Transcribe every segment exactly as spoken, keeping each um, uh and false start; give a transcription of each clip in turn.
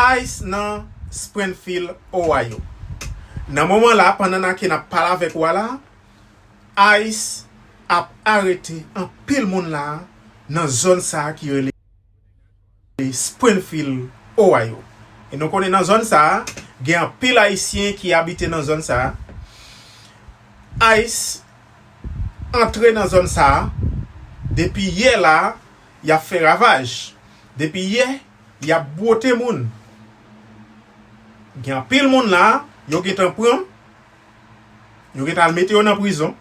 ICE nan Springfield, Ohio. Nan moman la, pandan n ap pale avèk ou a la, ICE ap arete anpil moun la nan zòn sa a ki rele Springfield, Ohio. E nou konnen nan zòn sa a, gen anpil Ayisyen ki abite nan zòn sa a. ICE antre nan zòn sa a. Depi yè la, y ap fè ravaj. Depi yè, y ap bwote moun. Gen anpil moun la, yo gentan pran, yo gentan al mete yo nan prizon.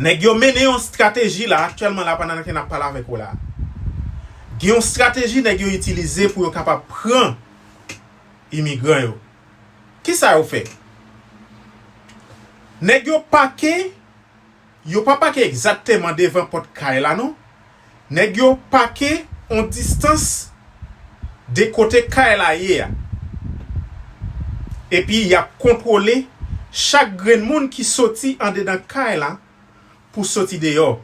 Nèg yo mennen yon estrateji la, aktyèlman la, pandan ke n ap pale avèk ou la. Gen yon estrateji nèg yo itilize pou yo kapab pran imigran yo. Kisa yo fè? Nèg yo pake, yo pa pake egzakteman devan pòt kay la, non. Nèg yo pake yon distans de kote kay la ye a. Epi y ap kontwole chak grenn moun ki soti andedan kay la pou soti deyò.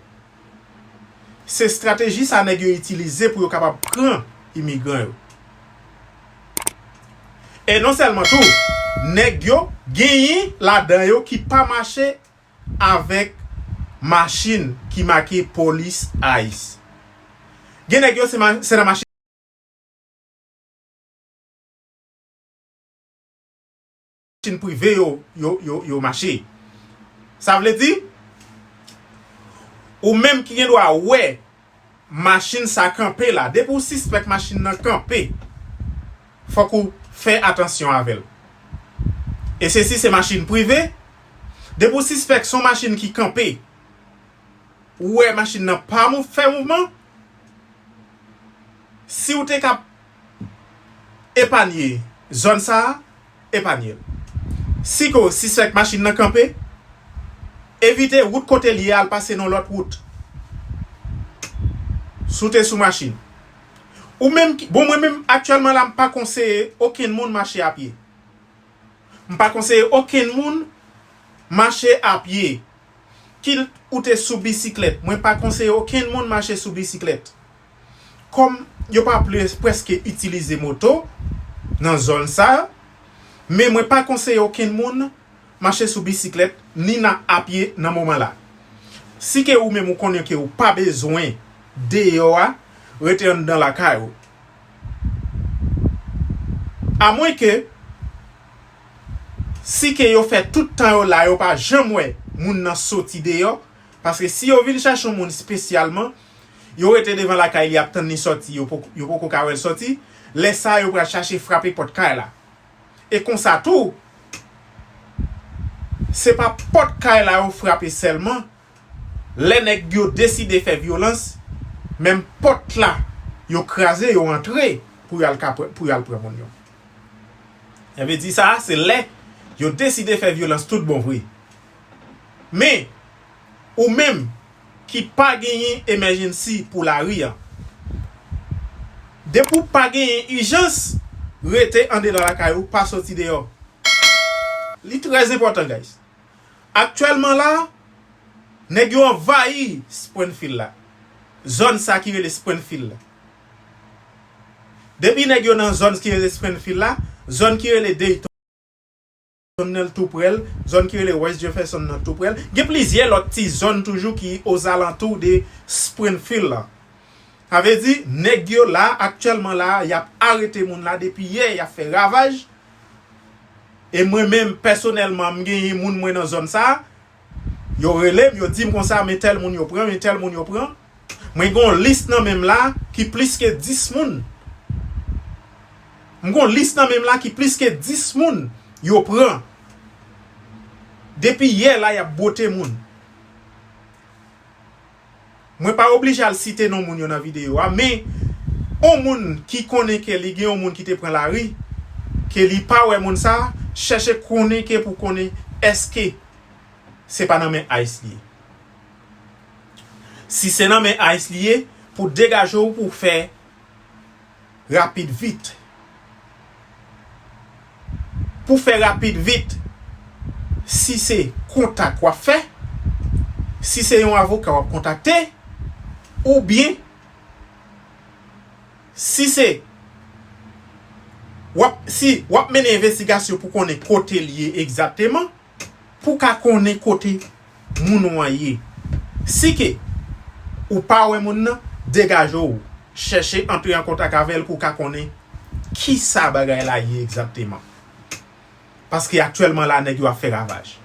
Se estrateji sa nèg yo itilize pou yo kapab pran imigran yo. E non sèlman tou, nèg yo genyen ladan yo ki pa mache avèk machin ki make polis, ICE. Gen nèg yo se ma-, se nan machin prive yo, yo, yo, yo mache. Sa vle di, ou menm ki gen dwa wè machin sa kanpe la. Depi w sispèk machin nan kanpe, fòk ou fè atansyon avè l. E se si se machin prive, depi w sispèk se yon machin ki kanpe, ou wè machin nan pa mou-, fè mouvman, si w te ka epanye zòn sa a, epanye l. Si ke w sispèk machin nan kanpe, evite wout kote l ye a, al pase nan lòt wout. Si w te sou machin. Ou menm ki, bon, mwen menm, aktyèlman la, m pa konseye okenn moun mache a pye. M pa konseye okenn moun mache a pye. Kit ou te sou bisiklèt, mwen pa konseye okenn moun mache sou bisiklèt. Kòm yo pa ple-, prèske itilize moto nan zòn sa, men mwen pa konseye okenn moun mache sou bisiklèt, ni nan a pye nan moman la. Si ke ou menm ou konnen ke ou pa bezwen deyò a, rete anndan lakay ou. Amwenke si ke yo fè tout tan yo la, yo pa janm wè moun nan soti deyò, paske si yo vin chache yon moun espesyalman, yo rete devan lakay li ap tann li sòti, yo poko, yo poko ka wè l sòti, lè sa a yo pral chache frape pòt kay la. E konsa tou, se pa pòt kay la yo frape sèlman, lè nèg yo deside fè vyolans, menm pòt la, yo kraze, yo antre pou y al ka pran, pou y al pran moun yo. Sa vle di sa, se lè yo deside fè vyolans tout bon vre. Men, ou menm ki pa genyen emergency pou lari a, depi w pa genyen ijans, rete andedan lakay ou, pa soti deyò. Li trè enpòtan, guys. Aktyèlman la, nèg yo anvayi Springfield la. Zòn sa ki rele Springfield la. Depi nèg yo nan zòn ki rele Springfield la, zòn ki rele Dayton nan tou prè l, zòn ki rele West Jefferson nan tou prè l. Gen plizyè lòt ti zòn toujou ki ozalantou de Springfield la. Sa vle di, nèg yo la, aktyèlman la, y ap arete moun la depi yè, y ap fè ravaj. E mwen menm, pèsonèlman, m genyen moun mwen nan zòn sa a. Yo rele m, yo di m konsa, men tèl moun yo pran, men tèl moun yo pran. Mwen gen yon lis nan men m la ki plis ke dis moun. M gen yon lis nan men m la ki plis ke dis moun yo pran. Depi yè la, y ap bwote moun. Mwen pa oblije al site non moun yo nan videyo a, men yon moun ki konnen ke li gen yon moun ki te pran lari, ke li pa wè moun sa, chèche konnen ke pou konnen èske se pa nan men ICE li ye. Si se nan men ICE li ye, pou degaje w pou fè rapid vit. Pou fè rapid vit, si se kontak w ap fè, si se yon avoka w ap kontakte, oubyen si se W ap, si w ap mennen envestigasyon pou konnen kote l ye egzakteman, pou w ka konnen kote moun ou an ye. Si ke ou pa wè moun nan, degaje w, chèche antre an kontak avè l pou w ka konnen kisa bagay la ye egzakteman. Paske aktyèlman la, nèg yo ap fè ravaj.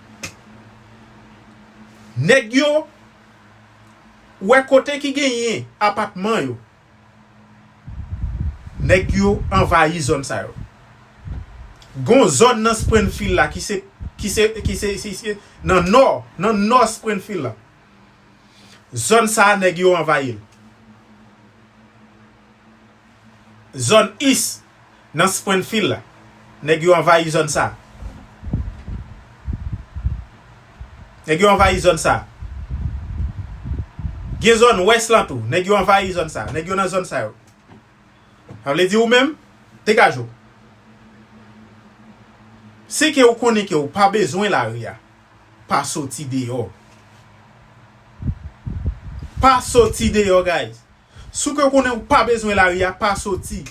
Nèg yo wè kote ki genyen apatman yo. Nèg yo anvayi zòn sa yo. Gon zòn nan Springfield la ki se, ki se, ki se, se, se nan nò, nan nò Springfield la. Zòn sa a, nèg yo anvayi l. Zòn East nan Springfield la, nèg yo anvayi zòn sa. Nèg yo anvayi zòn sa. Gen zòn West lan tou, nèg yo anvayi zòn sa. Nèg yo nan zòn sa yo. Sa vle di ou menm, degaje w. Si ke ou konnen ke ou pa bezwen lari a, pa soti deyò. Pa soti deyò, guys. Si ke ou konnen ou pa bezwen lari a, pa soti.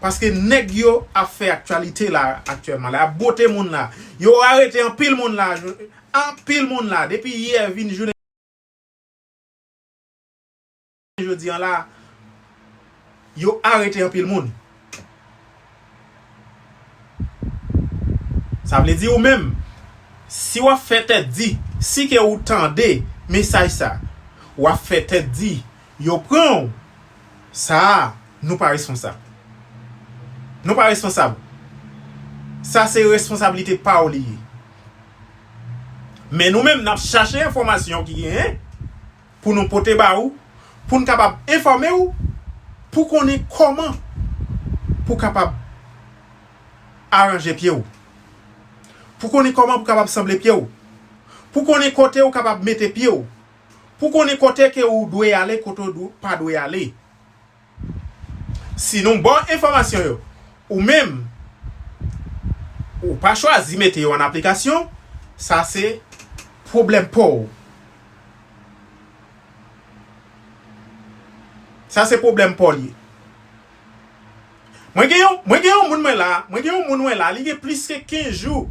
Paske nèg yo ap fè aktyalite la aktyèlman. La, ap bote moun la. Yo arete anpil moun la. Anpil moun la. Depi yè vin jounen jodi an la, yo arete anpil moun. Sa vle di ou menm, si w ap fè tèt di, si ke ou tande mesaj sa, w ap fè tèt di, yo pran w, sa a, nou pa responsab. Nou pa responsab. Sa se responsablite pa w li ye. Men nou menm, n ap chache enfòmasyon ki genyen pou nou pote ba ou, pou n kapab enfòme w, pou konnen kòman pou kapab aranje pye w. Pou konnen kòman pou kapab sanble pye w. Pou konnen kote ou kapab mete pye w. Pou konnen kote ke ou dwe ale, kote ou dwe, pa dwe ale. Si nou ba w enfòmasyon yo, ou menm, ou pa chwazi mete yo an aplikasyon, sa se pwoblèm pa w. Sa se pwoblèm pa w li ye. Mwen gen yon, mwen gen yon moun mwen la, mwen gen yon moun mwen la, li gen plis ke kenz jou.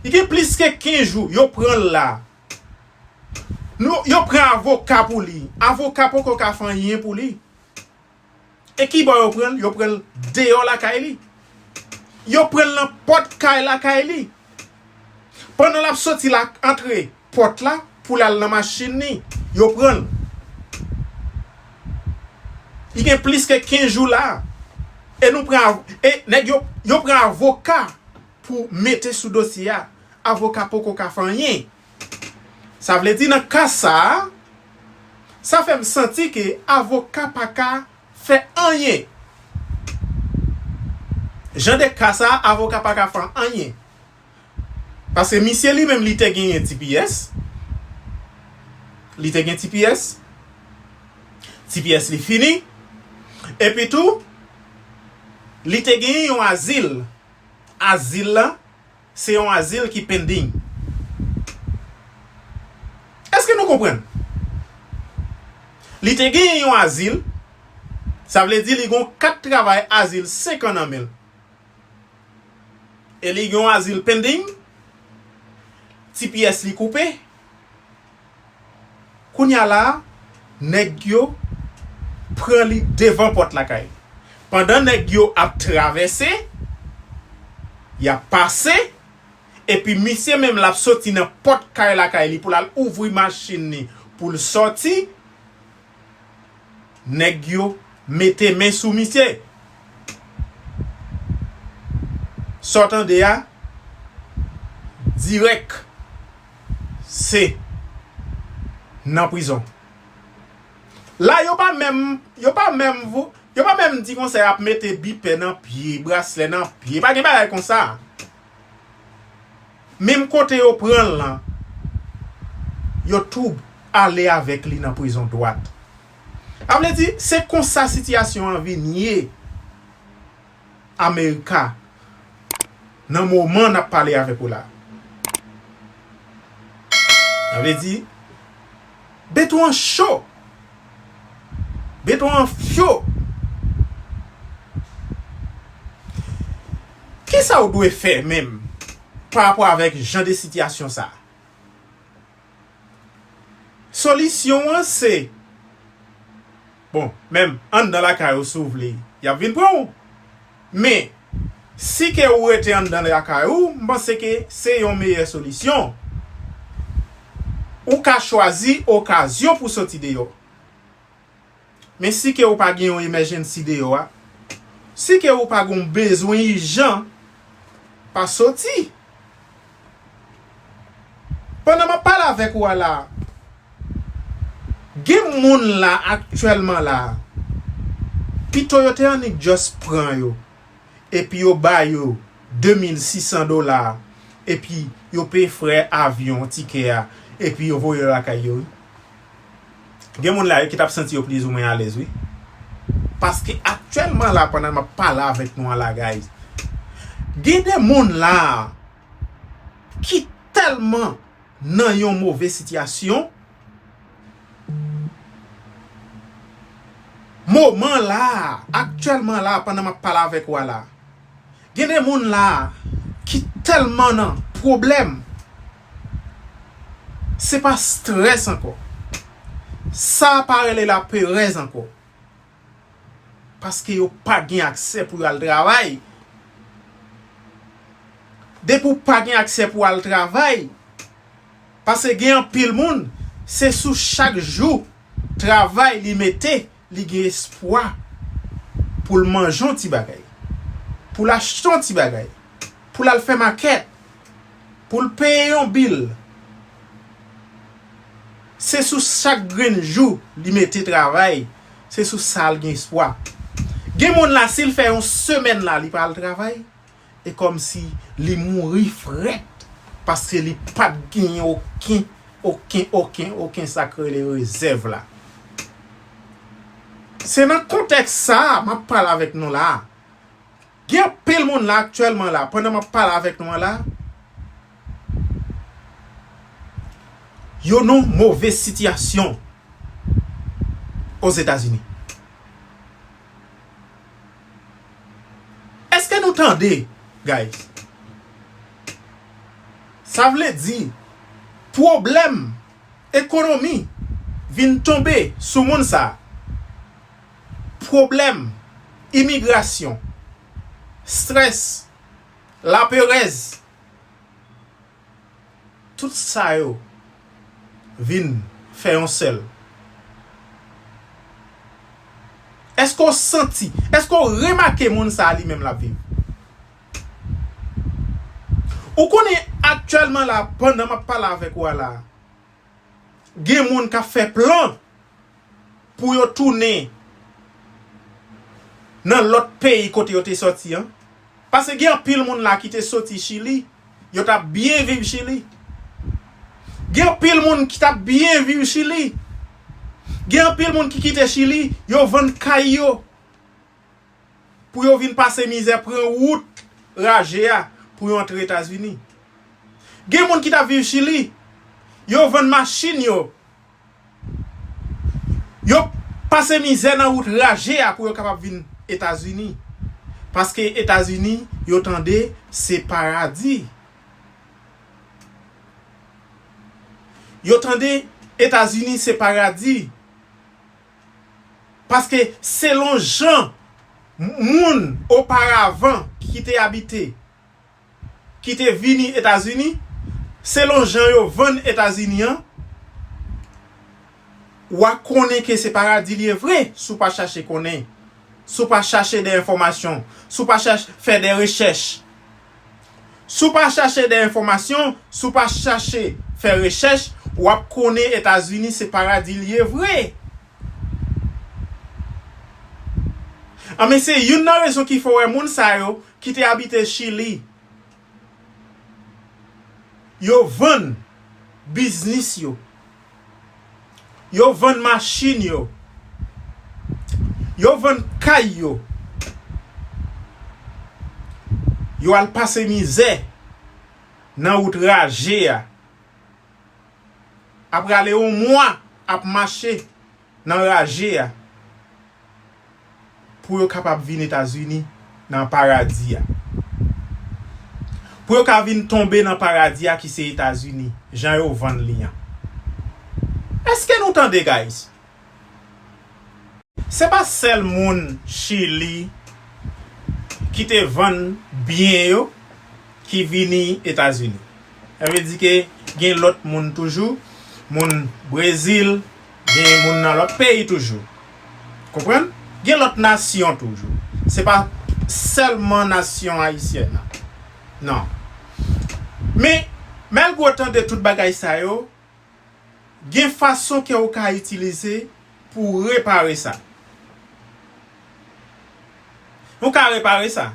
Li gen plis ke kenz jou, yo pran l la. Nou, yo pran avoka pou li. Avoka poko ka fè anyen pou li. E ki bò yo pran l? Yo pran l deyò lakay li. Yo pran l nan pòt kay lakay li. Pandan l ap soti la, antre pòt la pou l al nan machin li, yo pran l. Li gen plis ke kenz jou la. E nou pran av-, e nèg yo, yo pran avoka pou mete sou dosye a. Avoka poko ka fè anyen. Sa vle di nan ka sa a, sa fè m santi ke avoka pa ka fè anyen. Jan de ka sa a, avoka pa ka fè anyen. Paske misye li menm li te genyen T P S. Li te gen T P S. T P S li fini. Epi tou, li te genyen yon azil. Azil la, se yon azil ki pending. Èske nou konprann? Li te genyen yon azil, sa vle di li gon kat travay azil senk an nan men l. E li gen yon azil pending, T P S li koupe. Kounye a la, nèg yo pran li devan pòt lakay. Pandan nèg yo ap travèse, y ap pase, epi misye menm l ap soti nan pòt kay lakay li pou l al ouvri machin li pou l sòti, nèg yo mete men sou misye. Sa w tande a, dirèk, se nan prizon. La, yo pa menm, yo pa menm vou-, yo pa menm di konsa y ap mete bipè nan pye, braslè nan pye. Pa gen bagay konsa. Menm kote yo pran l lan, yo tou ale avèk li nan prizon dwat. Sa vle di, se konsa sitiyasyon an vin ye Amerika nan moman n ap pale avèk ou la. Sa vle di, beton an cho. Beton an fyo. Kisa w dwe fè menm pa rapò avèk jan de sitiyasyon sa? Solisyon an se, bon, menm anndan lakay ou si w vle, y ap vin pran w. Men, si ke ou rete anndan lakay ou, m panse ke se yon meyè solisyon. Ou ka chwazi okazyon pou soti deyò. Men si ke ou pa gen yon emergency deyò a, si ke ou pa gen yon bezwen ijan, pa soti. Pandan m ap pale avèk ou a la, gen moun la aktyèlman la, pito yo te annik just pran yo, epi yo ba yo de mil sis san dola, epi yo peye frè avyon, tikè a, epi yo voye yo lakay yo, wi. Gen moun la, wi, ki t ap santi yo plizoumwen alèz, wi. Paske aktyèlman la, pandan m ap pale avèk nou an la, guys, gen de moun la ki tèlman nan yon move sitiyasyon, moman la, aktyèlman la, pandan m ap pale avèk ou a la, gen de moun la ki tèlman nan pwoblèm, se pa strès ankò. Sa pa rele laperèz ankò. Paske yo pa gen aksè pou yo al travay. Depi w pa gen aksè pou w al travay, paske gen anpil moun, se sou chak jou travay li mete, li gen espwa pou l manje yon ti bagay, pou l achte yon ti bagay, pou l al fè makèt, pou l peye yon bil. Se sou chak grenn jou li mete travay, se sou sa l gen espwa. Gen moun la, si l fè yon semèn la, li pa al travay, e kòmsi li mouri frèt, paske li pa t genyen okenn, okenn, okenn, okenn sa k rele rezèv la. Se nan kontèks sa a m ap pale avèk nou la a. Gen anpil moun la aktyèlman la, pandan m ap pale avèk nou an la, yo nan move sitiyasyon Ozetazini. Èske nou tande, guys? Sa vle di, pwoblèm ekonomi vin tonbe sou moun sa. Pwoblèm imigrasyon, strès, laperèz, tout sa yo vin fè yon sèl. Èske w santi, èske w remake moun sa a li menm l ap viv? Ou konnen aktyèlman la, pandan m ap pale avèk ou a la, gen moun k ap fè plan pou yo tounen nan lòt peyi kote yo te sòti an. Paske gen anpil moun la ki te soti Chili, yo t ap byen viv Chili. Gen anpil moun ki t ap byen viv Chili. Gen anpil moun ki kite Chili, yo vann kay yo pou yo vin pase mizè, pran wout raje a pou yo antre Etazini. Gen moun ki t ap viv Chili, yo vann machin yo, yo pase mizè nan wout raje a pou yo kapab vin Etazini. Paske Etazini, yo tande, se paradi. Yo tande, Etazini se paradi. Paske selon jan moun oparavan ki te abite, ki te vini Etazini, selon jan yo vann Etazini an, w a konnen ke se paradi li ye vre, si w pa chache konnen, si w pa chache de enfòmasyon, si w pa chache fè de rechèch. Si w pa chache de enfòmasyon, si w pa chache fè rechèch, w ap konnen Etazini se paradi li ye vre. Anben, se youn nan rezon ki fè w wè moun sa yo ki te abite Chili, yo vann biznis yo, yo vann machin yo, yo vann kay yo, yo al pase mizè nan wout raje a. Apre ale yon mwa ap mache nan raje a pou yo kapab vin Etazini, nan paradi a. Pou yo ka vin tonbe nan paradi a ki se Etazini, jan yo vann li an. Èske nou tande, guys? Se pa sèl moun Chili ki te vann byen yo ki vini Etazini. Sa vle di ke gen lòt moun toujou, moun Brezil, gen moun nan lòt peyi toujou. Konprann? Gen lòt nasyon toujou. Se pa sèlman nasyon ayisyèn nan. Non. Men, malgre w tande tout bagay sa yo, gen fason ke w ka itilize pou w repare sa. Ou ka repare sa.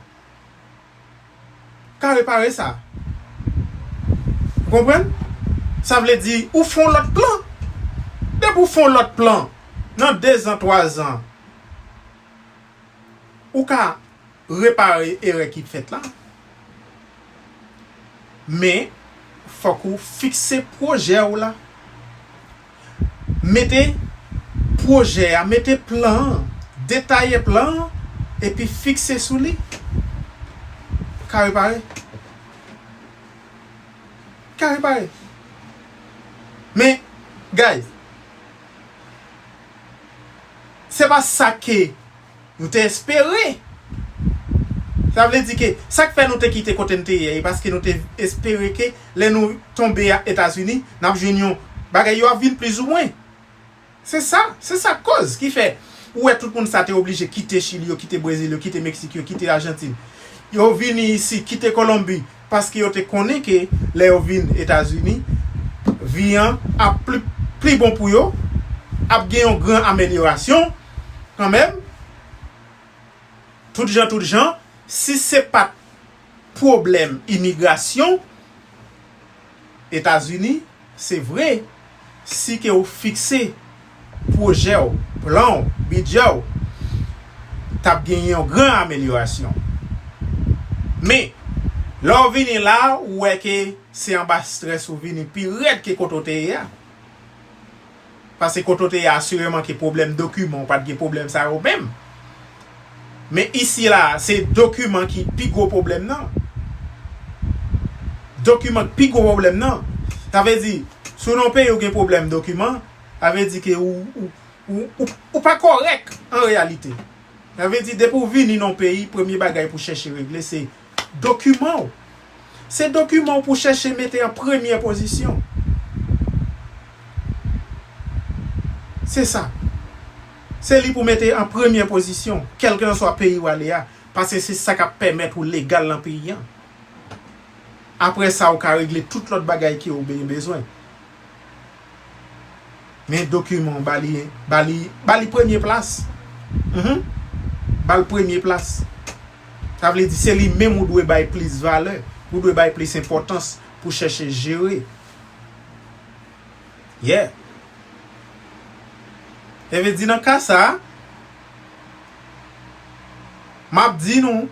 Ou ka repare sa. Ou konprann? Sa vle di, ou fè yon lòt plan. Depi w fè yon lòt plan, nan de zan, twa zan, ou ka repare erè ki fèt la. Men, fòk ou fikse pwojè w la. Mete pwojè a, mete plan an, detaye plan an, epi fikse sou li. Ka repare. Ka repare. Men, guys, se pa sa ke nou te espere. Sa vle di ke sa k fè nou te kite kote n te ye, e paske nou te espere ke lè nou tonbe a Etazini, n ap jwenn yon bagay yo ap vin plizoumwen. Se sa, se sa k koz ki fè ou wè tout moun sa te oblije kite Chili, yo kite Brezil, yo kite Meksik, yo kite Ajantin. Yo vini isi, kite Kolonbi, paske yo te konnen ke lè yo vin Etazini, vi an ap pli, pli bon pou yo, ap gen yon gran amelyorasyon kanmenm. Tout jan, tout jan, si se pa t pwoblèm imigrasyon, Etazini, se vre, si ke w fikse pwojè w, plan w, bidjè w, t ap genyen yon gran amelyorasyon. Men, lè w vini la, ou wè ke se anba estrès ou vini pi rèd ke kote w te ye a. Paske kote w te ye a, asireman ke pwoblèm dokiman, ou pa t gen pwoblèm sa yo menm. Men isi la, se dokiman ki pi gwo pwoblèm nan. Dokiman ki pi gwo pwoblèm nan. Sa vle di, si w nan yon peyi ou gen pwoblèm dokiman, sa vle di ke ou, ou, ou, ou, ou pa kòrèk an reyalite. Sa vle di, depi w vini nan yon peyi, premye bagay pou chèche regle, se dokiman w. Se dokiman w pou chèche mete an premyè pozisyon. Se sa. Se li pou mete an premyè pozisyon, kèlkelanswa peyi w ale a, paske se sa k ap pèmèt ou legal nan peyi an. Apre sa, ou ka regle tout lòt bagay ke ou be-, bezwen. Men dokiman, ba li, ba li, ba li premye plas. Mhm. Ba l premye plas. Sa vle di se li menm ou dwe bay plis valè, ou dwe bay plis enpòtans pou chèche jere. Yeah. Sa vle di nan ka sa, m ap di nou,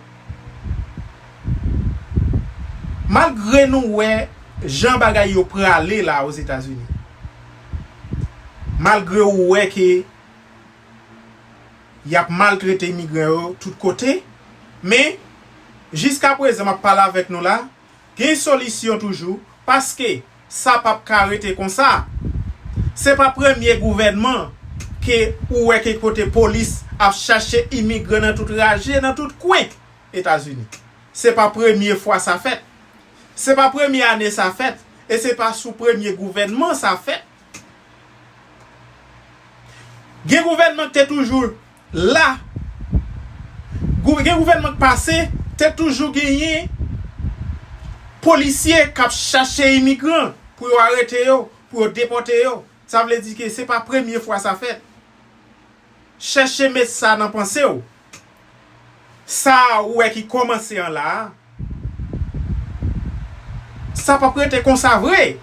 malgre nou wè jan bagay yo prale la Ozetazini, malgre ou wè ke y ap maltrete imigran yo tout kote, men jiskaprezan m ap pale avèk nou la, gen solisyon toujou, paske sa p ap ka rete konsa. Se pa premye gouvènman ke ou wè ke kote polis ap chache imigran nan tout raje, nan tout kwen Etazini. Se pa premye fwa sa fèt. Se pa premye ane sa fèt. E se pa sou premye gouvènman sa fèt. Gen gouvènman ki te toujou la. Gou-, gen gouvènman k pase, te toujou genyen polisye k ap chache imigran pou yo arete yo, pou yo depòte yo. Sa vle di ke se pa premye fwa sa fèt. Chèche met sa nan panse w. Sa ou wè ki kòmanse an la a, sa p ap rete konsa vre.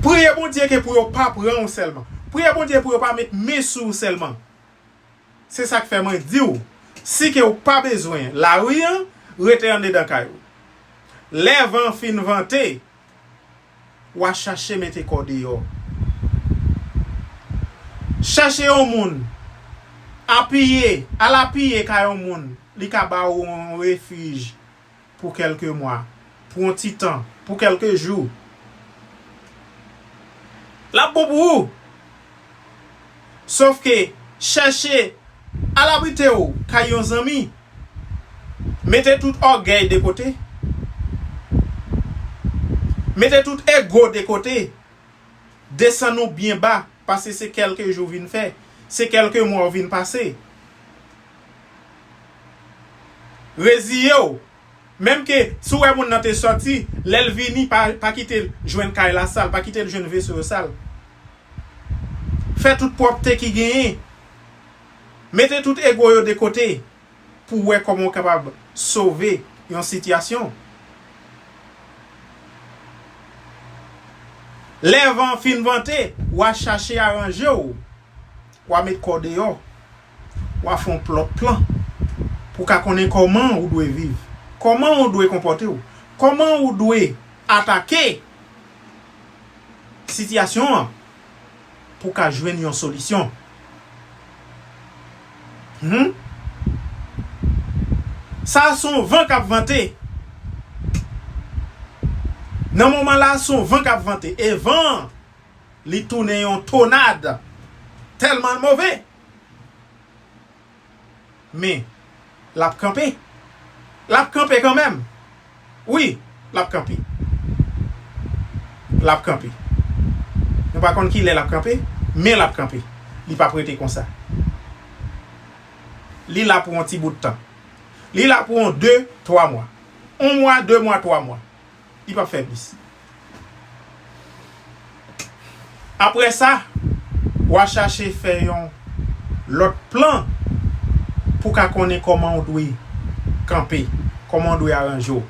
Priye Bondye ke pou yo pa pran w sèlman. Priye Bondye pou yo pa met men sou w sèlman. Se sa k fè mwen di w, si ke w pa bezwen lari an, rete anndedan kay ou. Lè van fin vante, w a chache mete kò deyò. Chache yon moun, apiye, al apiye kay yon moun, li ka ba ou yon refij. pou kèlke mwa, pou yon ti tan, pou kèlke jou. L ap bon pou ou. Sòf ke chèche al abrite w kay yon zanmi. Mete tout ògèy de kote. Mete tout ego de kote. Desann ou byen ba, paske se kèlke jou w vin fè, se kèlke mwa w vin pase. Reziye w. Menm ke si w wè moun nan te sòti, lè l vini, pa, pa kite l jwenn kay la sal, pa kite l jwenn veso yo sal. Fè tout pwòpte ki genyen. Mete tout ego yo de kote pou w wè kòman w kapab sove yon sitiyasyon. Lè van an fin vante, w a chache aranje w. W a met kò deyò. W a fè yon plòt plan pou w ka konnen kòman ou dwe viv, kòman ou dwe konpòte w, kòman ou dwe atake sitiyasyon an pou w ka jwenn yon solisyon. Hmm? Sa a se yon van k ap vante. Nan moman la a, se yon van k ap vante. E van an, li tounen yon tonad. Tèlman l move. Men, l ap kanpe. L ap kanpe kanmenm. Wi, l ap kanpe. L ap kanpe. Nou pa konn kilè l ap kanpe, men l ap kanpe. Li p ap rete konsa. Li la pou yon ti bout tan. Li la pou yon de, twa mwa. Yon mwa, de mwa, twa mwa. Li p ap fè plis. Apre sa, w a chache fè yon lòt plan pou w ka konnen kòman w dwe kanpe, kòman w dwe aranje w.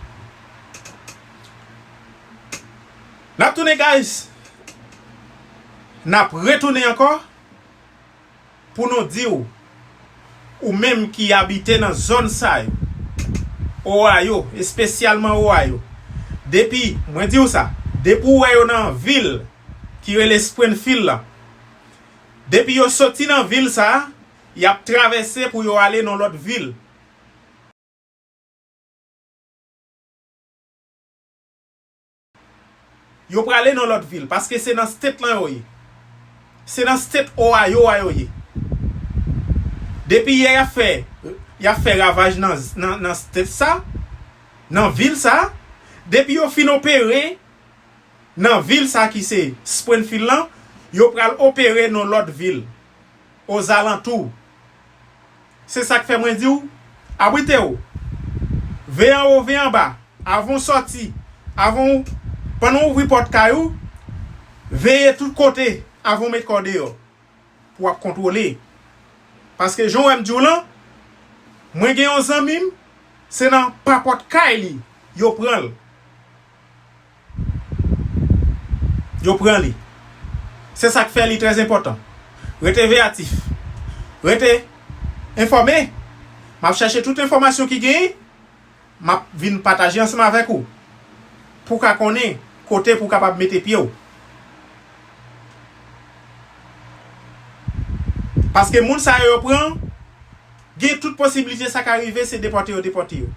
N ap tounen, guys. N ap retounen ankò. Pou nou di w, ou menm ki abite nan zòn sa yo, Ohio, espesyalman Ohio, depi, mwen di w sa, depi w wè yo nan vil ki rele Springfield la, depi yo soti nan vil sa a, y ap travèse pou yo ale nan lòt vil. Yo prale nan lòt vil, paske se nan state lan yo ye. Se nan state Ohio a yo ye. Depi yè y ap fè, y ap fè ravaj nan, nan, nan state sa, nan vil sa. Depi yo fin opere nan vil sa ki se Springfield lan, yo pral opere nan lòt vil. Ozalantou. Se sa k fè mwen di w, abrite w. Veye anwo, veye anba. Avan w sòti, avan w, pandan w ouvri pòt kay ou, veye tout kote avan w met kò w deyò. Pou w ap kontwole. Paske jan w wè m di w lan, mwen gen yon zanmi m, se nan papòt kay li, yo pran l. Yo pran li. Se sa k fè li trè enpòtan. Rete veyatif. Rete enfòme. M ap chèche tout enfòmasyon ki genyen. M ap vin pataje ansanm avèk ou. Pou w ka konnen kote pou w kapab mete pye w. Paske moun sa yo yo pran, gen tout posiblite sa ka rive, se depòte yo depòte yo.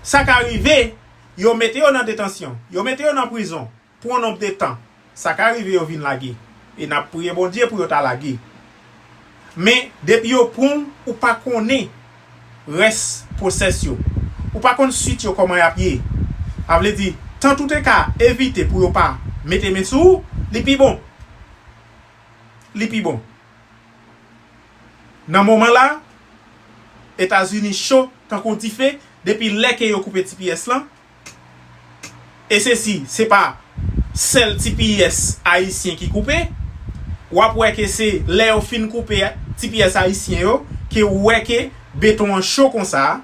Sa ka rive, yo mete yo nan detansyon, yo mete yo nan prizon pou yon nonb de tan. Sa ka rive yo vin lage. E n ap priye Bondye pou yo ta lage. Men, depi yo pran w, ou pa konnen rès pwosès yo. Ou pa konn swit yo kòman y ap ye. Sa vle di, tant ou te ka evite pou yo pa mete men sou ou, li pi bon. Li pi bon. Nan moman la, Etazini cho tankou dife depi lè ke yo koupe T P S lan. E se si, se pa sèl T P S ayisyen ki koupe. W ap wè ke se lè yo fin koupe T P S ayisyen yo, ke w wè ke beton an cho konsa.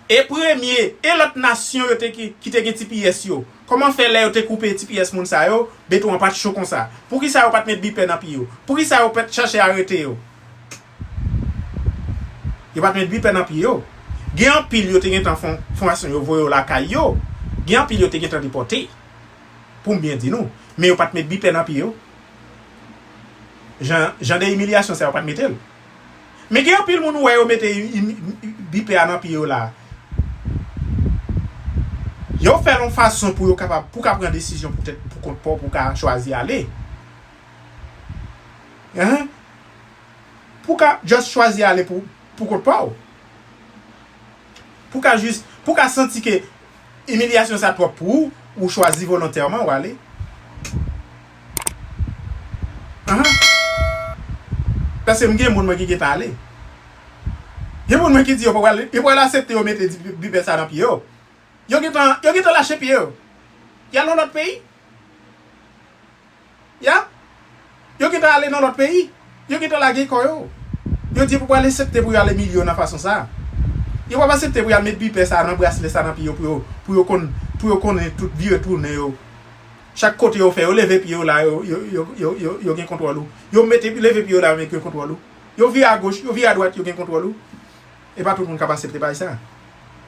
E premye, e lòt nasyon yo te ki, ki te gen T P S yo? Kòman fè lè yo te koupe T P S moun sa yo, beton an pa t cho konsa? Poukisa yo pa t met bipè nan pye yo? Poukisa yo pa t chache arete yo? Yo pa t met bipè nan pye yo. Gen anpil yo te gentan fon, fon fason yo voye yo lakay yo. Gen anpil yo te gentan depòte. Pou m byen di nou. Men yo pa t met bipè nan pye yo. Jan, jan de imilyasyon sa yo pa t mete l. Men gen anpil moun ou wè yo mete i-, i-, bipè a nan pye yo la. Yo fè l yon fason pou yo kapab, pou w ka pran desizyon pou tèt, pou kont pa w, pou w ka chwazi ale. Enhen. Pou w ka just chwazi ale pou, pou kont pa w. Pou w ka jis, pou w ka santi ke imilyasyon sa twòp pou ou, ou chwazi volontèman w ale. Ahan. Paske m gen moun mwen ki gentan ale. Gen moun mwen ki di yo pral, yo pral aksepte yo mete di-, bipè sa nan pye yo. Yo gentan, yo gentan lache pye yo. Y al nan lòt peyi. Ya. Yo gentan ale nan lòt peyi. Yo gentan lage kò yo. Yo di pou pral aksepte pou y al imilye yo nan fason sa. Yo p ap aksepte pou y al met bipè sa nan braslè sa nan pye yo pou yo, pou yo konn, pou yo konnen tout vire tounen yo. Chak kote yo fè, yo leve pye yo la, yo, yo, yo, yo, yo, yo gen kontwòl ou. Yo mete, leve pye yo la, yo gen kontwòl ou. Yo vire agoch, yo vire adwat, yo gen kontwòl ou. E pa tout moun k ap aksepte bagay sa.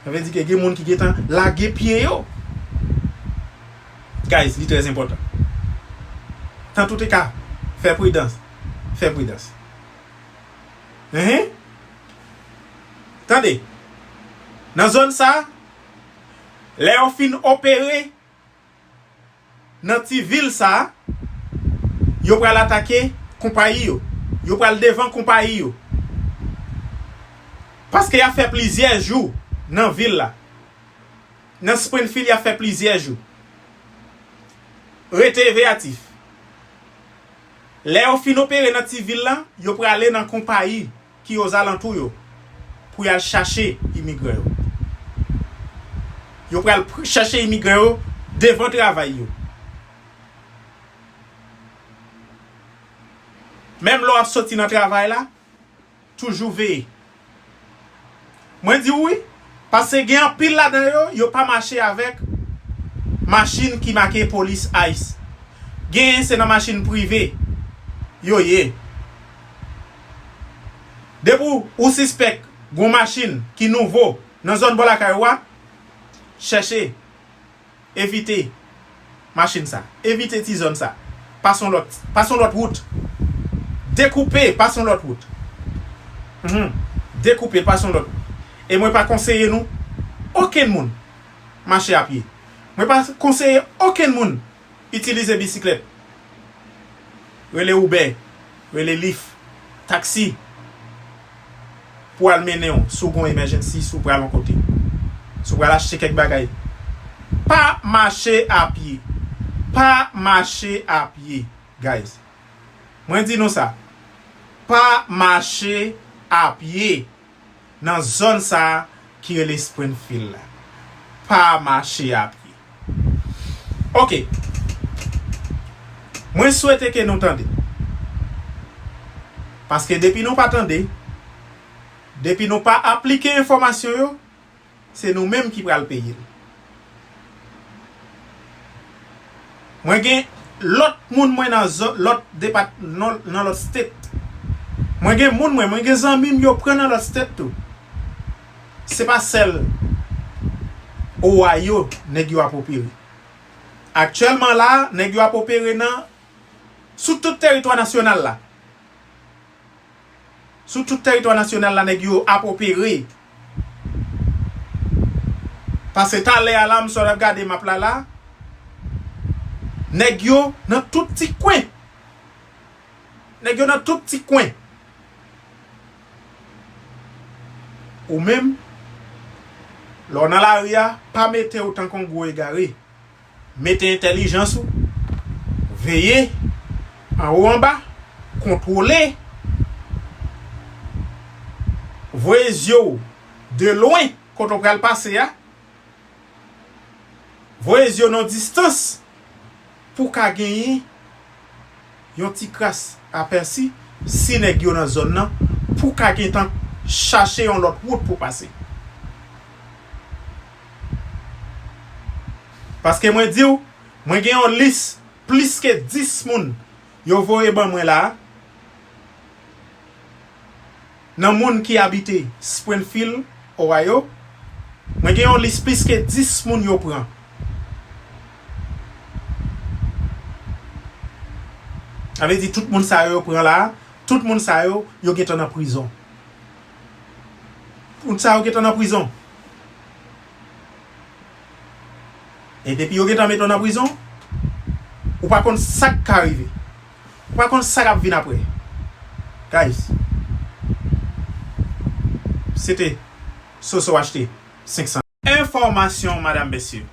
Sa vle di ke gen moun ki gentan lage pye yo. Guys, li trè enpòtan. Dans tous les cas, fè pridans. Fè pridans. Enhen. Tande. Nan zòn sa, lè yo fin opere, nan ti vil sa, yo pral atake konpayi yo. Yo pral devan konpayi yo. Paske y ap fè plizyè jou nan vil la. Nan Springfield, y ap fè plizyè jou. Rete veyatif. Lè yo fin opere nan ti vil la, yo prale nan konpayi ki ozalantou yo pou y al chache imigran yo. Yo pral pr-, chache imigran yo devan travay yo. Menm lè w ap soti nan travay la, toujou veye. Mwen di w wi, paske gen anpil ladan yo, yo pa mache avèk machin ki make polis, ice. Genyen se nan machin prive yo ye. Depi w, ou sispèk gon machin ki nouvo nan zòn bò lakay ou a, chèche, evite machin sa, evite ti zòn sa. Pase yon lòt, pase yon lòt wout. Dekoupe, pase yon lòt wout. Mhm. Dekoupe, pase yon lòt wout. E mwen pa konseye nou, okenn moun, mache a pye. Mwen pa konseye okenn moun itilize bisiklèt. Rele Uber, rele Lyft, taksi, pou al mennen w, si w gon emergency, si w pral yon kote, si w pral achte kèk bagay. Pa mache a pye. Pa mache a pye, guys. Mwen di nou sa. Pa mache a pye nan zòn sa a ki rele Springfield la. Pa mache a pye. Ok. Mwen swete ke nou tande. Paske depi nou pa tande, depi nou pa aplike enfòmasyon yo, se nou menm ki pral peye l. Mwen gen lòt moun mwen nan zòn, lòt depat-, nan, nan lòt state. Mwen gen moun mwen, mwen gen zanmi m yo pran nan lòt state tou. Se pa sèl Ohio nèg yo ap opere. Aktyèlman la, nèg yo ap opere nan, sou tout teritwa nasyonal la. Sou tout teritwa nasyonal la, nèg yo ap opere. Paske talè a la, m sot ap gade map la la, nèg yo nan tout ti kwen. Nèg yo nan tout ti kwen. Ou menm, lè w nan lari a, pa mete w tankou yon gwo egare. Mete entèlijans ou, veye, anwo anba, kontwole, voye zye w de lwen kote w pral pase a, voye zye w nan distans pou w ka genyen yon ti kras apèsi si nèg yo nan zòn nan, pou w ka gentan chache yon lòt wout pou w pase. Paske mwen di w, mwen gen yon lis plis ke dis moun yo voye ban mwen la a. Nan moun ki abite Springfield, Ohio, mwen gen yon lis plis ke dis moun yo pran. Sa vle di tout moun sa yo yo pran la a, tout moun sa yo, yo gentan nan prizon. Moun sa yo gentan nan prizon. E depi yo gentan mete w nan prizon, ou pa konn sa k ka rive. Ou pa konn sa k ap vin apre. Guys, se te Soso achte senk san. Enfòmasyon, madam, mesye.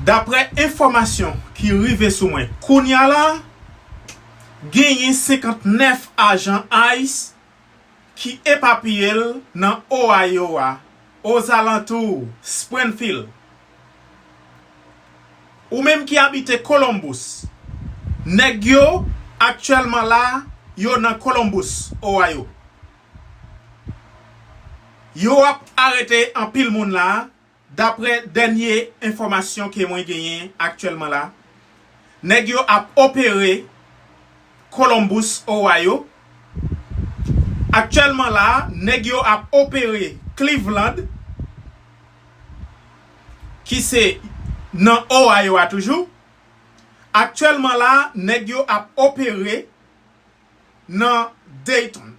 Daprè enfòmasyon ki rive sou mwen kounya la, genyen senkantnèf ajan ice ki epapiye l nan Ohio a, ozalantou Springfield. Ou menm ki abite Columbus, nèg yo aktyèlman la, yo nan Columbus, Ohio. Yo ap arete anpil moun la, daprè dènye enfòmasyon ke mwen genyen aktyèlman la. Nèg yo ap opere Columbus, Ohio. Aktyèlman la, nèg yo ap opere Cleveland, ki se nan Ohio a toujou. Aktyèlman la, nèg yo ap opere nan Dayton.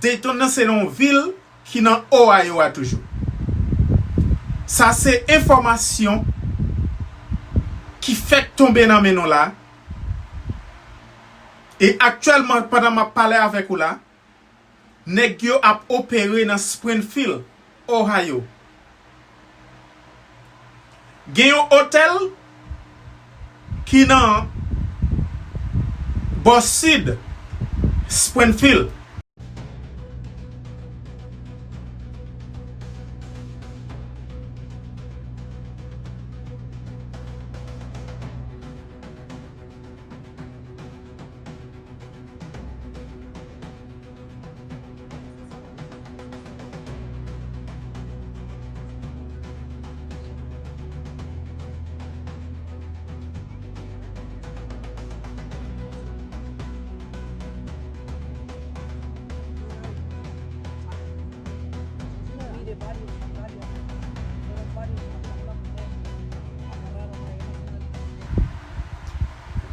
Dayton nan se yon vil ki nan Ohio a toujou. Sa se enfòmasyon ki fèk tonbe nan men nou la. E aktyèlman, pandan m ap pale avèk ou la, nèg yo ap opere nan Springfield, Ohio. Gen yon otèl ki nan bò sid Springfield.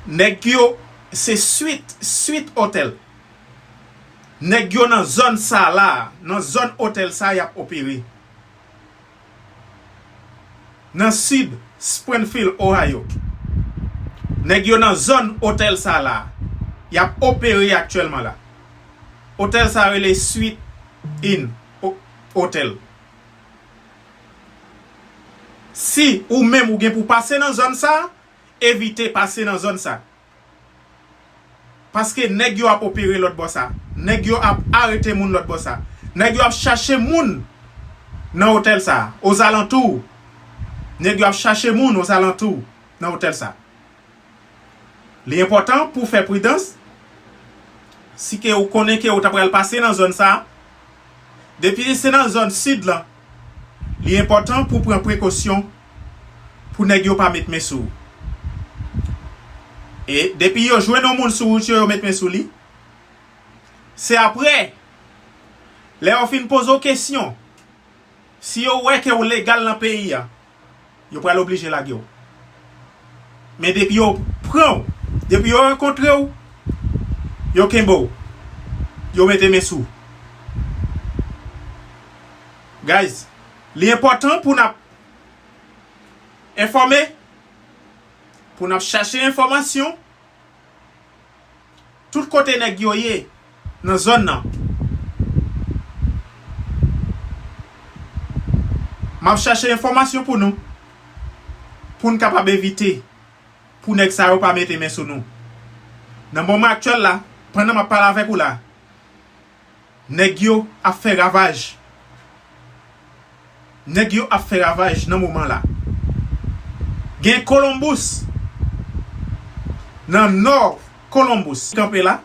Nèg yo se Sweet, Sweet Hotel. Nèg yo nan zòn sa la, nan zòn otèl sa y ap opere. Nan sid Springfield, Ohio. Nèg yo nan zòn otèl sa la. Y ap opere aktyèlman la. Otèl sa rele Sweet Inn Ho-, Hotel. Si ou menm ou gen pou pase nan zòn sa, evite pase nan zòn sa. Paske nèg yo ap opere lòt bò sa. Nèg yo ap arete moun lòt bò sa. Nèg yo ap chache moun nan otèl sa, ozalantou. Nèg yo ap chache moun ozalantou nan otèl sa. Li enpòtan pou w fè pridans. Si ke ou konnen ke ou ta pral pase nan zòn sa, depi se nan zòn sid lan, li enpòtan pou w pran prekosyon pou nèg yo pa met men sou ou. E depi yo jwenn yon moun sou wout yo, yo met men sou li, se apre, lè yo fin poze w kesyon, si yo wè ke w legal nan peyi a, yo pral oblije lage w. Men depi yo pran w, depi yo rankontre w, yo kenbe w, yo mete men sou w. Guys, li enpòtan pou n ap enfòme, pou n ap chache enfòmasyon, tout kote nèg yo ye nan zòn nan. M ap chache enfòmasyon pou nou, pou n kapab evite, pou nèg sa yo pa mete men sou nou. Nan moman aktyèl la, pandan m ap pale avèk ou la, nèg yo ap fè ravaj. Nèg yo ap fè ravaj nan moman la. Gen Columbus, nan nò Columbus, kanpe la,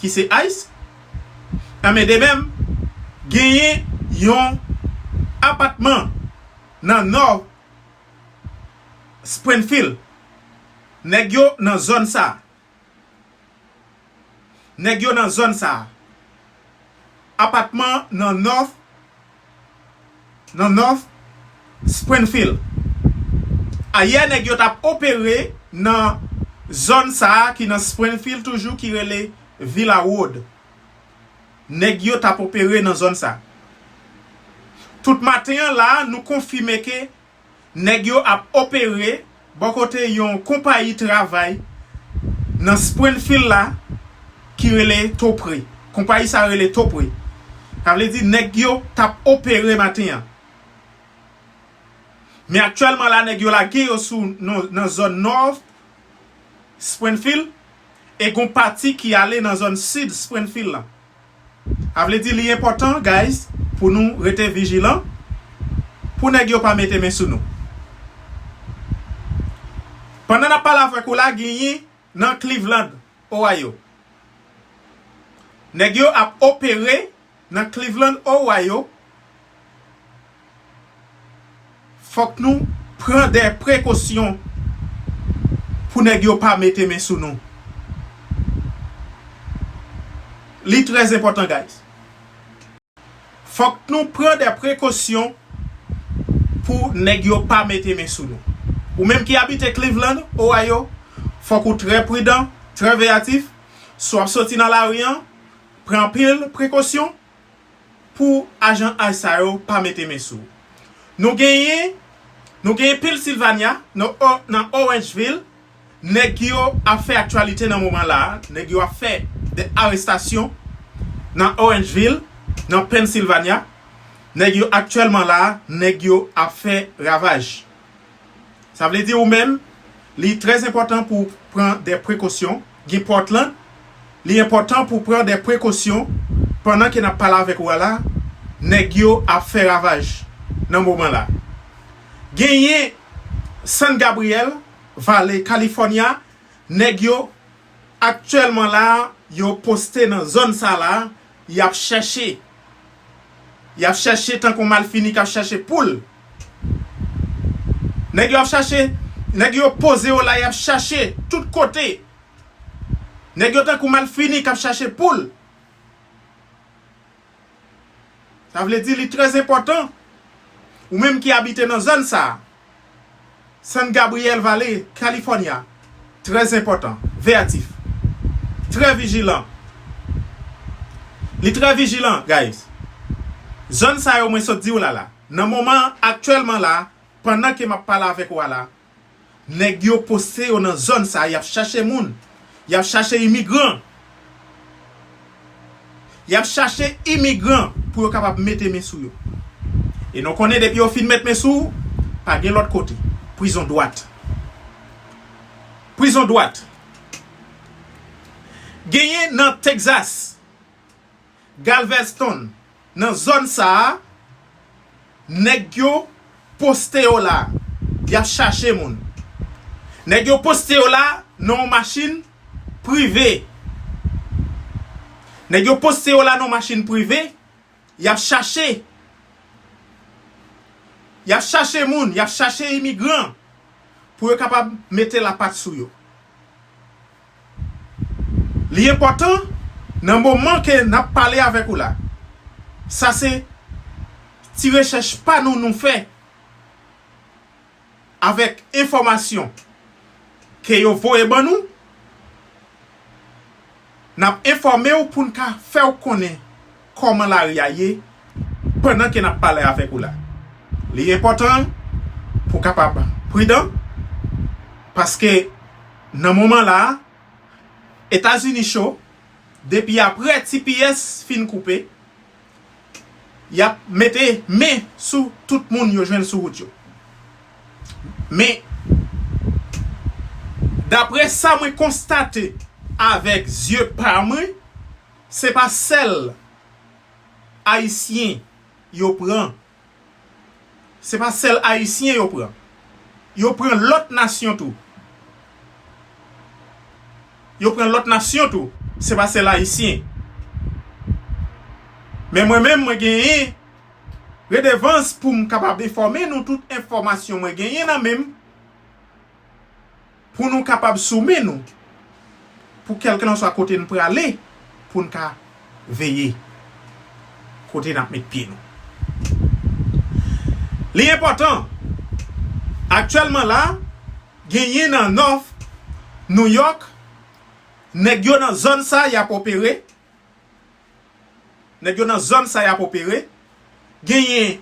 ki se ice. Anben, de menm, genyen yon apatman nan nò Springfield. Nèg yo nan zòn sa. Nèg yo nan zòn sa. Apatman nan North, nan North Springfield. Ayè, nèg yo t ap opere nan zòn sa a ki nan Springfield toujou, ki rele Villa Road. Nèg yo t ap opere nan zòn sa. Tout maten an la, nou konfime ke nèg yo ap opere bò kote yon konpayi travay nan Springfield la ki rele Topre. Konpayi sa rele Topre. Sa vle di nèg yo t ap opere maten an. Men aktyèlman la, nèg yo lage yo sou nan, nan zòn North Springfield e gon pati ki ale nan zòn sid Springfield la. Sa vle di li enpòtan, guys, pou nou rete vijilan pou nèg yo pa mete men sou nou. Pandan n ap pale avèk ou la, genyen nan Cleveland, Ohio. Nèg yo ap opere nan Cleveland, Ohio. Fòk nou pran de prekosyon pou nèg yo pa mete men sou nou. Li trè enpòtan, guys. Fòk nou pran de prekosyon pou nèg yo pa mete men sou nou. Ou menm ki abite Cleveland, Ohio, fòk ou trè pridan, trè veyatif. Si w ap soti nan lari an, pran anpil prekosyon pou ajan ice sa yo pa mete men sou ou. Nou genyen, nou genyen Pennsylvania, nan, nan Orangeville, nèg yo ap fè aktyalite nan moman la a. Nèg yo ap fè de arestasyon nan Orangeville, nan Pennsylvania. Nèg yo aktyèlman la a, nèg yo ap fè ravaj. Sa vle di ou menm, li trè enpòtan pou w pran de prekosyon. Gen Portland, li enpòtan pou w pran de prekosyon pandan ke n ap pale avèk ou a la, nèg yo ap fè ravaj nan moman la. Genyen San Gabriel, Valley, California, nèg yo aktyèlman la, yo poste nan zòn sa la, y ap chèche. Y ap chèche tankou malfini k ap chèche poul. Nèg yo ap chache, nèg yo poze yo la, y ap chache tout kote. Nèg yo tankou malfini k ap chache poul. Sa vle di li trè enpòtan. Ou menm ki abite nan zòn sa a, San Gabriel Valley, California, trè enpòtan, veyatif, trè vijilan. Li trè vijilan, guys. Zòn sa yo mwen sot di w la la. Nan moman aktyèlman la, pandan ke m ap pale avèk ou a la, nèg yo poste yo nan zòn sa, y ap chache moun, y ap chache imigran. Y ap chache imigran pou yo kapab mete men sou yo. E nou konnen depi yo fin met men sou ou, pa gen lòt kote. Prizon dwat. Prizon dwat. Genyen nan Texas, Galveston, nan zòn sa a, nèg yo poste yo la, y ap chache moun. Nèg yo poste yo la nan yon machin prive. Nèg yo poste yo la nan yon machin prive, y ap chache. Y ap chache moun, y ap chache imigran pou yo kapab mete lapat sou yo. Li enpòtan nan moman ke n ap pale avèk ou la. Sa se ti rechèch pa nou nou fè avèk enfòmasyon ke yo voye ban nou. N ap enfòme w pou n ka fè w konnen kòman lari a ye pandan ke n ap pale avèk ou la. Li enpòtan pou w kapab pridan, paske nan moman la a, Etazini cho, depi apre T P S fin koupe, y ap mete men sou tout moun yo jwenn sou wout yo. Men, dapre sa mwen konstate avèk zye pa mwen, se pa sèl Ayisyen yo pran. Se pa sèl Ayisyen yo pran. Yo pran lòt nasyon tou. Yo pran lòt nasyon tou. Se pa sèl Ayisyen. Men mwen menm, mwen genyen redevans pou m kapab enfòme nou tout enfòmasyon mwen genyen nan men m. Pou nou kapab sou men nou, pou kèlkelanswa kote n prale, pou n ka veye kote n ap met pye nou. Li enpòtan, aktyèlman la, genyen nan North New York, nèg yo nan zòn sa y ap opere, Nèg yo nan zòn sa y ap opere. Genyen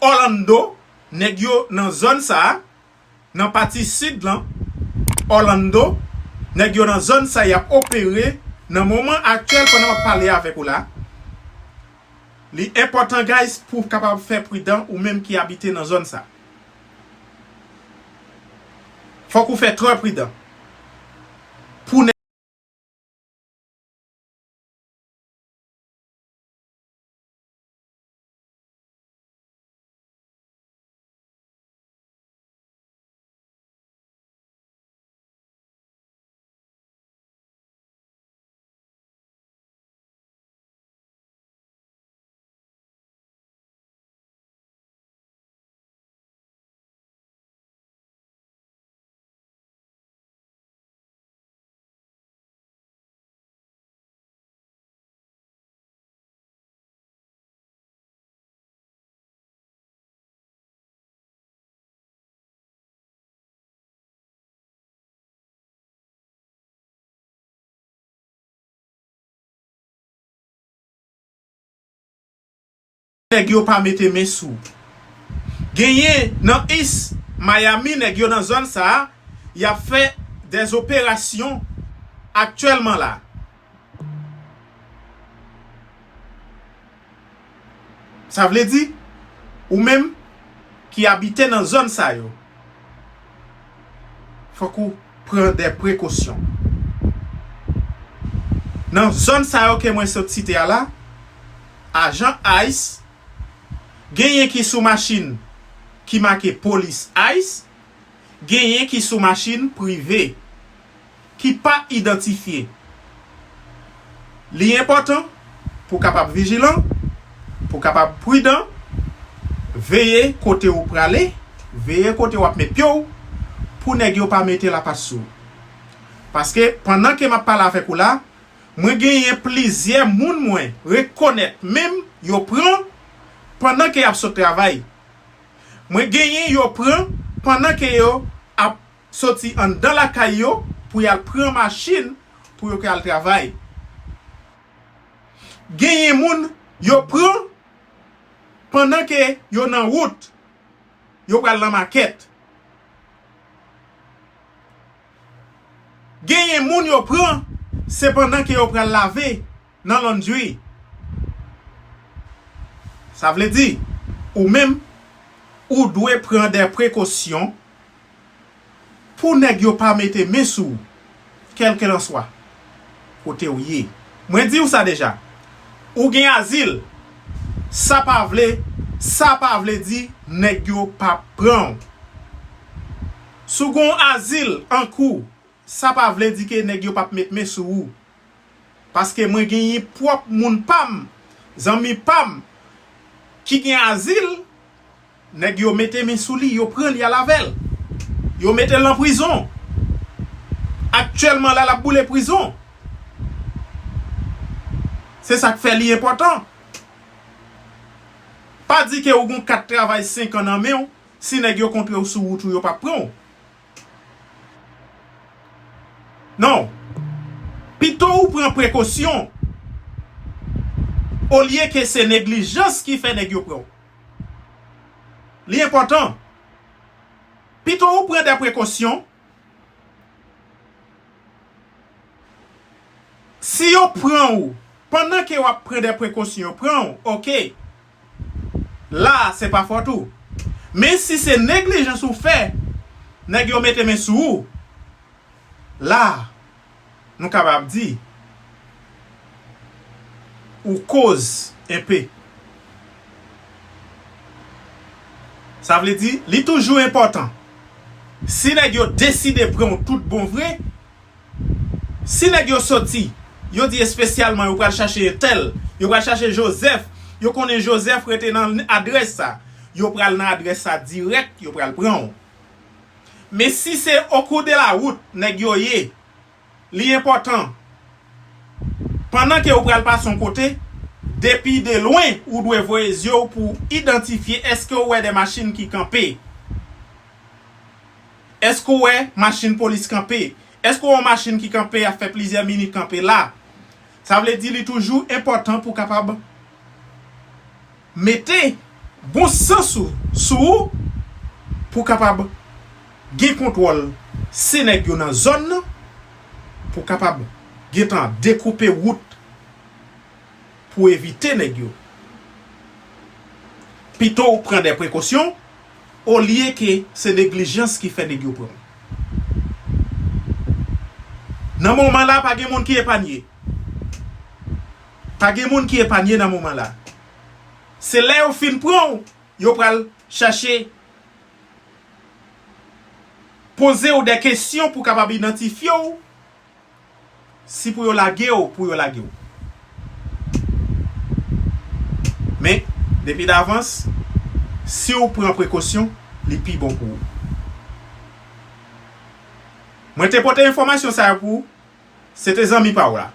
Orlando, nèg yo nan zòn sa a, nan pati sid lan, Orlando, nèg yo nan zòn sa a, y ap opere nan moman aktyèl pandan m ap pale avèk ou la. Li enpòtan, guys, pou w kapab fè pridan ou menm ki abite nan zòn sa. Fòk ou fè trè pridan. Pou Nèg yo pa mete men sou. Genyen nan East Miami, nèg yo nan zòn sa a, y ap fè dèzoperasyon aktyèlman la. Sa vle di, ou menm ki abite nan zòn sa yo, fòk ou pran de prekosyon. Nan zòn sa yo ke mwen sot site a la, ajan ice, genyen ki sou machin ki make polis ice, genyen ki sou machin prive ki pa idantifye. Li enpòtan pou w kapab vijilan, pou w kapab pridan, veye kote ou prale, veye kote w ap met pye w, pou nèg yo pa mete lapat sou ou. Paske pandan ke m ap pale avèk ou la, mwen genyen plizyè moun mwen rekonèt menm yo pran pandan ke y ap sot travay. Mwen genyen yo pran pandan ke yo ap soti anndan lakay yo pou y al pran machin pou yo ka al travay. Genyen moun yo pran pandan ke yo nan wout, yo pral nan makèt. Genyen moun yo pran, se pandan ke yo pral lave nan laundry. Sa vle di, ou menm, ou dwe pran de prekosyon pou nèg yo pa mete men sou ou, kèlkelanswa kote w ye. Mwen di w sa deja, ou gen azil, sa pa vle, sa pa vle di nèg yo p ap pran w. Si w gen yon azil an kou, sa pa vle di ke nèg yo p ap met men sou ou. Paske mwen genyen pwòp moun pa m, zanmi pa m, ki gen azil, nèg yo mete men sou li, yo pran li al avè l. Yo mete l nan prizon. Aktyèlman la, l ap boule prizon. Se sa k fè li enpòtan. Pa di ke ou gen kat travay senk an nan men w, si nèg yo kontre w sou wout ou, yo p ap pran w. Non. Pito ou pran prekosyon, olye ke se neglijans ki fè nèg yo pran w. Li enpòtan. Pito ou pran de prekosyon. Si yo pran w, pandan ke w ap pran de prekosyon, yo pran w, oke. La a, se pa fòt ou. Men si se neglijans ou fè, nèg yo mete men sou ou, la a, nou kapab di, ou koz enpe. Sa vle di, li toujou enpòtan. Si nèg yo deside pran w tout bon vre, si nèg yo soti, yo di espesyalman yo pral chache entèl, yo pral chache Joseph, yo konnen Joseph rete nan adrès sa, yo pral nan adrès sa dirèk, yo pral pran w. Men si se okou de la wout nèg yo ye, li enpòtan. Pandan ke ou pral pase yon kote, depi de lwen, ou dwe voye zye w pou idantifye èske ou wè de machin ki kanpe. Èske w wè machin polis kanpe? Èske w wè yon machin ki kanpe, ap fè plizyè minit kanpe la? Sa vle di li toujou enpòtan pou w kapab mete bon sans ou sou ou pou kapab gen kontwòl se nèg yo nan zòn nan, pou kapab gentan dekoupe wout pou evite nèg yo. Pito w pran de prekosyon olye ke se neglijans ki fè nèg yo pran w. Nan moman la, pa gen moun ki epanye. Pa gen moun ki epanye nan moman la. Se lè yo fin pran w, yo pral chache poze w de kesyon pou kapab idantifye w, si pou yo lage w, pou yo lage w. Men, depi davans, si w pran prekosyon, li pi bon pou ou. Mwen te pote enfòmasyon sa yo pou ou. Se te zanmi pa w la.